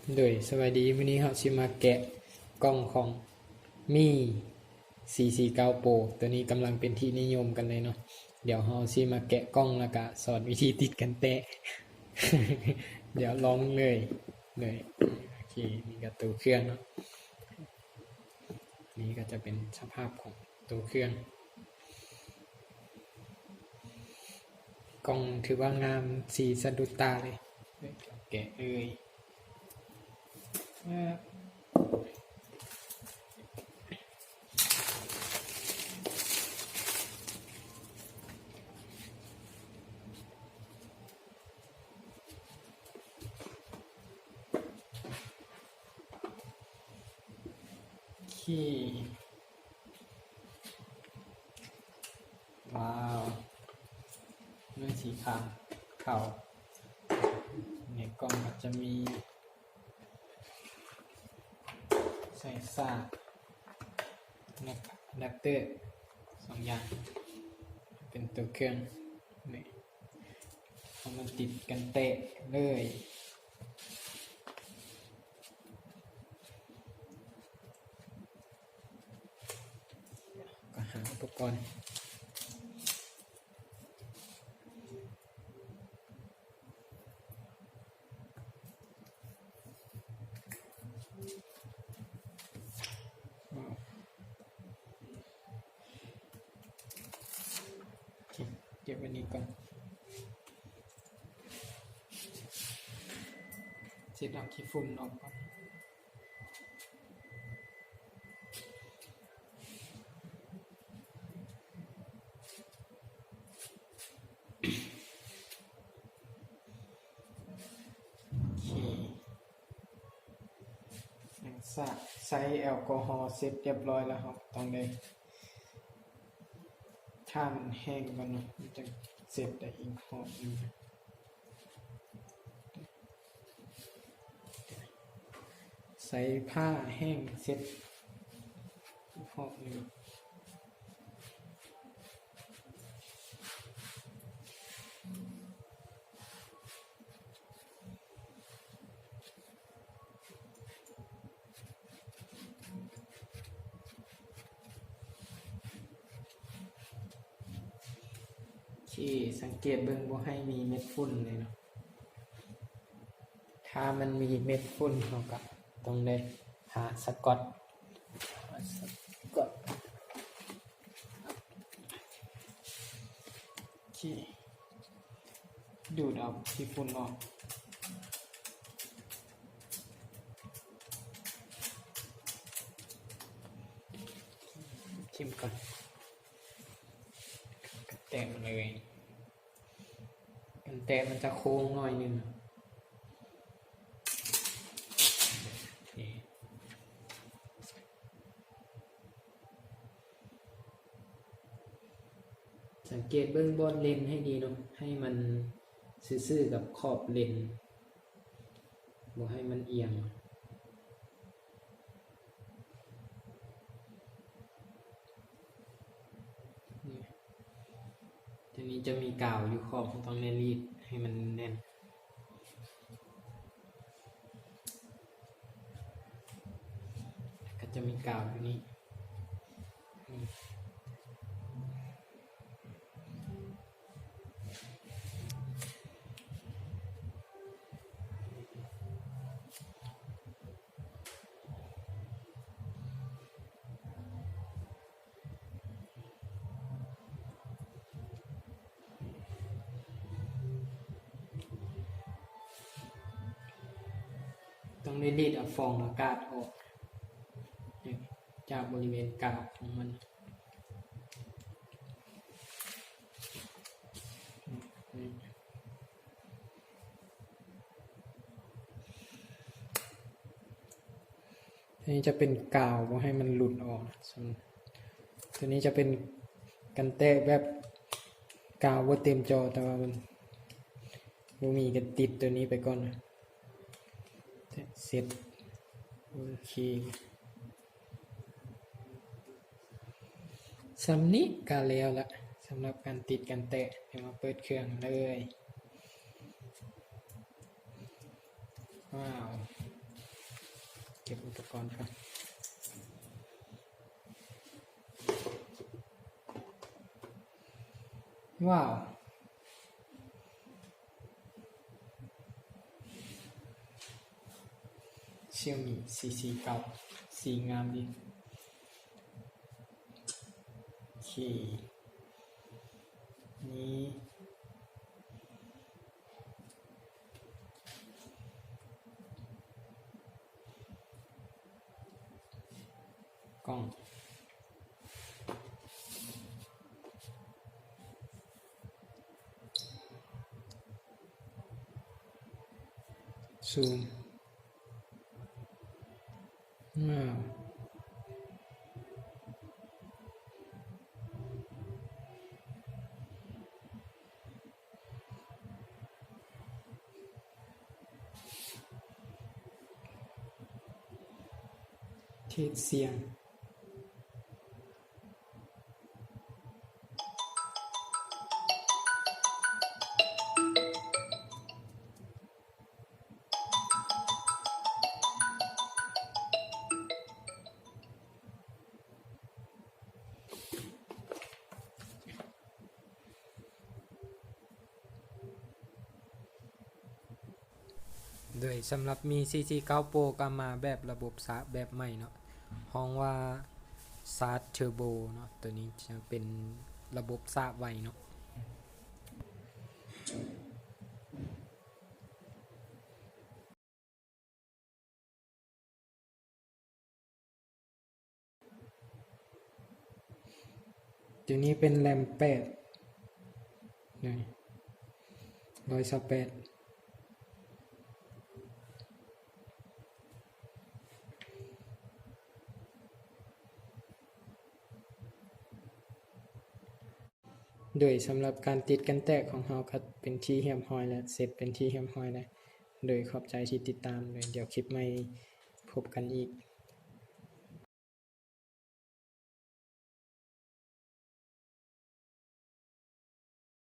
ໂດຍ ສະບາຍດີ, ມື້ນີ້ເຮົາຊິມາແກະກ່ອງຂອງ Mi ສີ່ສີ່ເກົ້າ Pro ໂຕນີ້ກຳລັງເປັນທີ່ນິຍົມກັນເລີຍເນາະ. ດຽວເຮົາຊິມາແກະກ່ອງ ແລ້ວກະສອນວິທີຕິດກັນແຕະ. ດຽວລອງເລີຍ. ໂດຍ ໂອເຄ ນີ້ກະໂຕເຄື່ອງເນາະ. ນີ້ກະຈະເປັນສະພາບຂອງໂຕເຄື່ອງ. ກ່ອງຖືວ່າງາມ, ສີສະດຸດຕາເລີຍ. ແກະເລີຍ. ໂອເຄ ວ້າວ ເນື້ອສີຂາວເຂົ້າ. ໃນກ່ອງກໍຈະມີສາຍສາກ ແລະ ອາແດັບເຕີສອງຢ່າງ ເປັນໂຕເຄື່ອງນີ້. ເອົາມາຕິດກັນແຕະເລີຍ. ກໍຫາອຸປະກອນ. ເກັບໄວ້ນີ້ກ່ອນ. ເຊັດເອົາຂີ້ຝຸ່ນອອກກ່ອນ. ໂອເຄ ຫຼັງຈາກໃຊ້ແອລກໍຮໍເສັດຮຽບຮ້ອຍແລ້ວ ເຮົາຕ້ອງໄດ້ຖ້າມັນແຫ້ງກ່ອນເນາະ ມັນຈັ່ງເຊັດໄດ້ອີກຮອບໜຶ່ງ. ໃສ່ຜ້າແຫ້ງເຊັດຮອບໜຶ່ງ. ໂອເຄ ສັງເກດເບິ່ງ ບໍ່ໃຫ້ມີເມັດຝຸ່ນເລີຍເນາະ. ຖ້າມັນມີເມັດຝຸ່ນ ເຮົາກະຕ້ອງໄດ້ຫາສະກອດ ສະກອດ. ໂອເຄ ດູດເອົາຂີ້ຝຸ່ນອອກ. ຖິ້ມກ່ອນ. ແຕະມັນເລີຍ. ກັນແຕະມັນຈະໂຄ້ງໜ້ອຍໜຶ່ງ. ໂອເຄ ສັງເກດເບິ່ງບ່ອນເລນໃຫ້ດີເນາະ, ໃຫ້ມັນຊື່ໆກັບຂອບເລນ, ບໍ່ໃຫ້ມັນອຽງ. ນີ້ ຕົວນີ້ຈະມີກາວຢູ່ຂອບ, ເຮົາຕ້ອງໄດ້ລີດໃຫ້ມັນແໜ້ນ. ກໍຈະມີກາວຢູ່ນີ້. ຕ້ອງໄດ້ລີດເອົາຟອງອາກາດອອກຈາກບໍລິເວນກາວຂອງມັນ. ອັນນີ້ຈະເປັນກາວບໍ່ໃຫ້ມັນຫຼຸດອອກ. ສ່ວນຕົວນີ້ຈະເປັນກັນແຕະແບບກາວບໍ່ເຕັມຈໍ່, ແຕ່ວ່າມັນບໍ່ມີກໍຕິດຕົວນີ້ໄປກ່ອນ. ເສັດ. ໂອເຄ. ສ່ຳນີ້ກະແລ້ວລະ ສຳລັບການຕິດກັນແຕະ. ດຽວມາເປີດເຄື່ອງເລີຍ. ວ້າວ. ເກັບອຸປະກອນກ່ອນ. ວ້າວ Xiaomi ສີ່ສີ່ເກົ້າ ສີງາມດີ. ໂອເຄ ນີ້ ກ້ອງ ຊູມ ວ້າວ ເທດສຽງ. ໂດຍສຳລັບ Mi ສີ່ສີ່ເກົ້າ Pro ກໍມາແບບລະບົບຊາດແບບໃໝ່ເນາະ ຮ້ອງວ່າ Charge Turbo ເນາະ. ໂຕນີ້ຈະເປັນລະບົບຊາດໄວເນາະ. ຕົວນີ້ເປັນ RAM ແປດ ນີ້ ຮ້ອຍຊາວແປດ. ໂດຍສຳລັບການຕິດກັນແຕກຂອງເຮົາກໍເປັນທີ່ຮຽບຮ້ອຍແລ້ວ ເສັດເປັນທີ່ຮຽບຮ້ອຍແລ້ວ. ໂດຍຂອບໃຈທີ່ຕິດຕາມ ໂດຍດຽວຄລິບໃໝ່ພົບກັນອີກ.